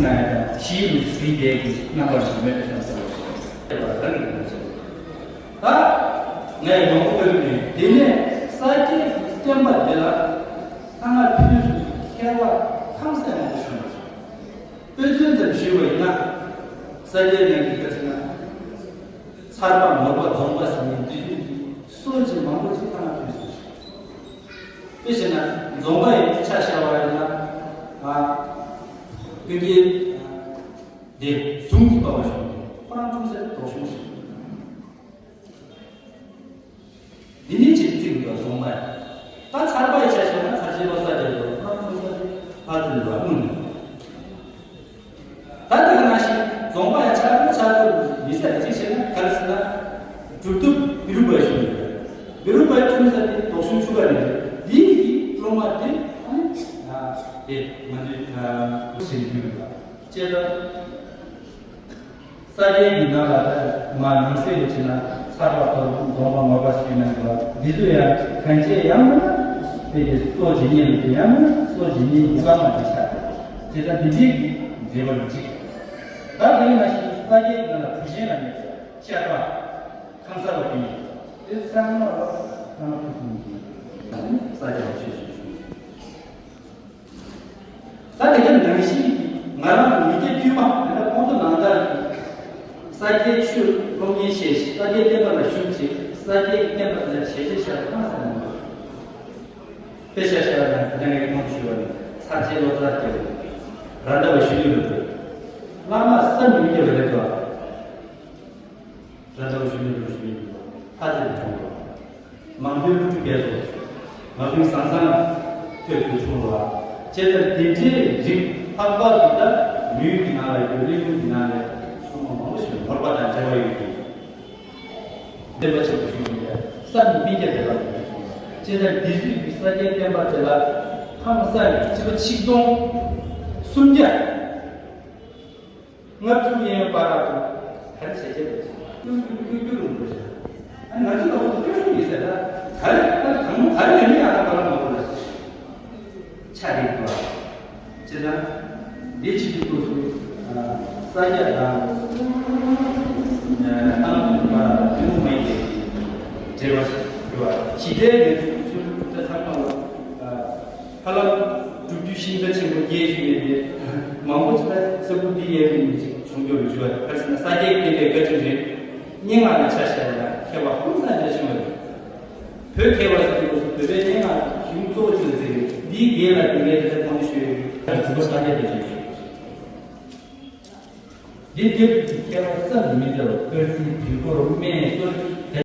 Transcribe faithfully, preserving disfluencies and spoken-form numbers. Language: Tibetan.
ན་ཡང་ཞི་ལུ་ཞི་བདེ་གི་རྣམ་པར་ཞུ་མེད་པའི་བསམ་ས་ལ་ཞུ་བ་རང་གི་ངོ་ཚ། ད་ངས་མང་པོ་བཀོད་ནས་དེ་ནས་ས་སྐྱའི་བསྟན་པ་དེ་ལ་ལྷ་སྔགས་ཕུན་སུམ་ཚོགས་མཁས་པ་ཧང་སངས་མང་པོ་བྱུང་བ་རེད། དཔེ་མཚོན་ཙམ་ཞུས་པ་ཡིན་ན། ས་སྐྱའི་ནང་གི་སྐབས་སུ་ན་ཚར་པ་ནོར་པ་རྫོང་པ་ཟེར་མཁན་འདི་ཚོས་ཀྱི་སྲོལ་ཅིག་མང་པོ་ཅིག་ལྷ་སྔགས་ཕུན་སུམ་ཚོགས། དཔེ་བྱས་ན་རྫོང་པ་ཡི་ཆ་བཞག་པ་ཡིན་ན། ཨ། ཀུན་མཁྱེན་དེ་ཟུང་གི་པ་བ་བྱུང་སྟེ་ཁོ་རང་འཁྲུངས་ས་དེ་དོག་གཞུང་ཞིག་འདི་ནས་ཅིག་བརྩིས་འདུག་རྫོང་པ་ཡི། ད་ཚར་པ་ཡི་ཆ་བཞག་ན་ཚར་གཅོད་ལོ་གསར་རྒྱག་འདུག་ཁོ་རང་འཁྲུངས་ས་དེ་ཕར་ཚུར་ལ་སྔོན་ནས། ད་དེ་ག་ནང་བཞིན་རྫོང་པ་ཡང་ཆགས་ཐུབ་ཆགས་ཐུབ་མི་ཟེར་གཅིག་བྱས་ན་ག་རེ་ཟེར་ན། གྲུབ་ཐོབ་བི་རུ་པ་ཞུ་ཡོད། བི་རུ་པ་འཁྲུངས་ས་དེ་དོག་གཞུང་ཆུ་ཁ་རེད། འདི་ཡི་གི་སློབ་མ་དེ་ཨ་ནི་དེ་ང་ཚོས་ཞེས་བརྗོད་ཡོད་པ་བཅས་ལ། ས་སྐྱའི་ཡུལ་ནང་ལ་ད་མ་ནང་གསེས་རུ་ཕྱིན་ན་ཚར་པ་ཚོ་རྫོང་པ་ནོར་པ་ཞུས་ན་འདུག་འདི་ཚོ་ཡང་གང་བྱས་ཡང་ན་དེ་གའི་སྲོག་ཇི་སྙེད་ལ་དེ་ཡང་ན་སྲོག་ཇི་སྙེད་ཡུལ་ཁ་མ་དེ་ཆགས་དེ་ལྟར་འདི་འདྲའི་འབྲེལ་བར་འཇིག་ད་དེ་ནང་བཞིན་ས་སྐྱའི་ནང་ལ་བུ་ཆེན་ལ་མེད་ཤར་པ་ཁང་གསར་བ་ཡིན་དེ་ཚང་མ་ལ་ཁང་ཁུ་སུམ་གྱི་ས་སྐྱ་ཆོས་ཞུ་ཞུ། ད་དེ་ག་ནང་བཞིན་ང་རང་ཚོ་མི་སྐྱ་དཀྱུས་མ་དེ་འདྲ་ཁོང་ཚོ་ནང་ལྟར་གྱི་ས་སྐྱའི་ཆོས་སློབ་གཉེར་བྱས་ཤིང་ས་སྐྱའི་བསྟན་པ་ལ་ཞུགས་བྱས་ས་སྐྱའི་བསྟན་པ་དེ་ལ་ཞལ་བཞེས་བྱ་བ་གང་ཟེར་མ་དཔེ་ཆ་བཤད་པ་དང་དེ་འདྲ་ངས་ཁོང་དུ་ཞུ་བ་ནི་ཚར་གཅོད་ལོ་ཙཱ་བརྒྱབ། ར་མདའ་བ་ཞུ་ལུས་ལ་འགྲོ། བླ་མ་བསམ་མི་བརྒྱབ་པ་རེད་དོ། ར་མདའ་བ་ཞུ་ལུས་ལ་འགྲོ་ཞུ་ལུས་ལ་འགྲོ། ལྷ་རྫས་གྲོང་རོ། མང་པོའི་སློབ་ཕྲུག་རྒྱས་སོ། མ་བུའི་བཟང་བཟང་ཐོས་ཚུལ་ཆུང་རོ། བྱས་ཙང་དེ་འདྲའི་རིགས་ལྷག་པར་དུ་ད་མུས་ཀྱི་ནང་ལ་ཡོད་གླིང་གི་ནང་ལ་ཆུང་མ་མང་པོ་ཞིག་ནོར་པ་དང་འབྲེལ་བ་ཡོད་ཀྱི། བསྟན་པ་ཆེན་པོ་ཞིག་ཡིན་པས་བསམ་མི་ཁྱབ་པའི་ལམ་དུ་སོང་། བྱས་ཙང་འདི་ཚོས་ཀྱི་ས་སྐྱའི་བསྟན་པ་དེ་ལ་ཧང་སངས་ཀྱི་སྤྱི་ལོ་ཆིག་སྟོང་སུམ་བརྒྱ་ལྔ་བཅུ་ཡན་བར་དུ་ག་རེ་བྱས་བྱས་པ་ཞིག་ཀུན་ཀུན་ཀུན་ཀུན་རུ་འགྲོ་བྱས། ཨ་ང་ཚོ་ལ་ཧོ་ཏུ་ཀུན་རུ་ཡིན་ཟེར་ན་ག་རེ་ད་དང་པོ་ག་རེ་ཡོད་མེད་ཡང་ད་ག་རེ་མ་གོ་ལ་ཆ་རེད་དོ། ཅེ་ན། འདི་ཕྱི་དུས་སྐབས་སུ་ས་སྐྱ་དང་ཨ་ལམ་དུ་མ་ཐུན་མོང་མ་ཡིན་པའི་འབྲེལ་བ་ཞིག་ཡོད་པ་ཇི་ལྟའི་ཡོད་ཚུལ་ཚུལ་ད་ཚང་མ་ལ་ཧ་ལམ་སྒྲུབ་བརྒྱུད་ཤིང་རྟ་ཆེན་པོ་བརྒྱད་ཞིག་ཡོད་པའི་མང་པོ་ཅིག་ལ་ས་ཁུག་འདི་ཡས་པའི་མི་ཅིག་བྱུང་འགྱུར་རུ་བྱུང་བ་ག་རེ་ཟེར་ན་ས་སྐྱའི་བསྟན་པའི་བཀའ་དྲིན་རེད། སྙན་ངག་ལ་ཆ་བཞག་ན་མཁས་པ་ཧུང་སངས་རྒྱ་ཆེན་པོ་རེད། བོད་མཁས་པ་ཟེར་དུས་སྐབས་སུ་བོད་པའི་སྙན་ངག་གཞུང་གཙོ་བོ་གཅིག་ལ་བརྩི་ཡོད། འདིའི་རྒན་ལ་དེ་འདྲའི་དེ་འདྲ་ཁོང་ནས་ཤོད་ཡོད། ད་དུ་བ་ས་སྐྱ་དེ་ཤོད་ཡོད། འདི་དེབ་ཀྱི་མཁས་པ་བསམ་གྱིས་མི་ཁྱབ་པ་དཀར་རྩི་དུས་འཁོར་སྨན་གསོ་རིག་དེ་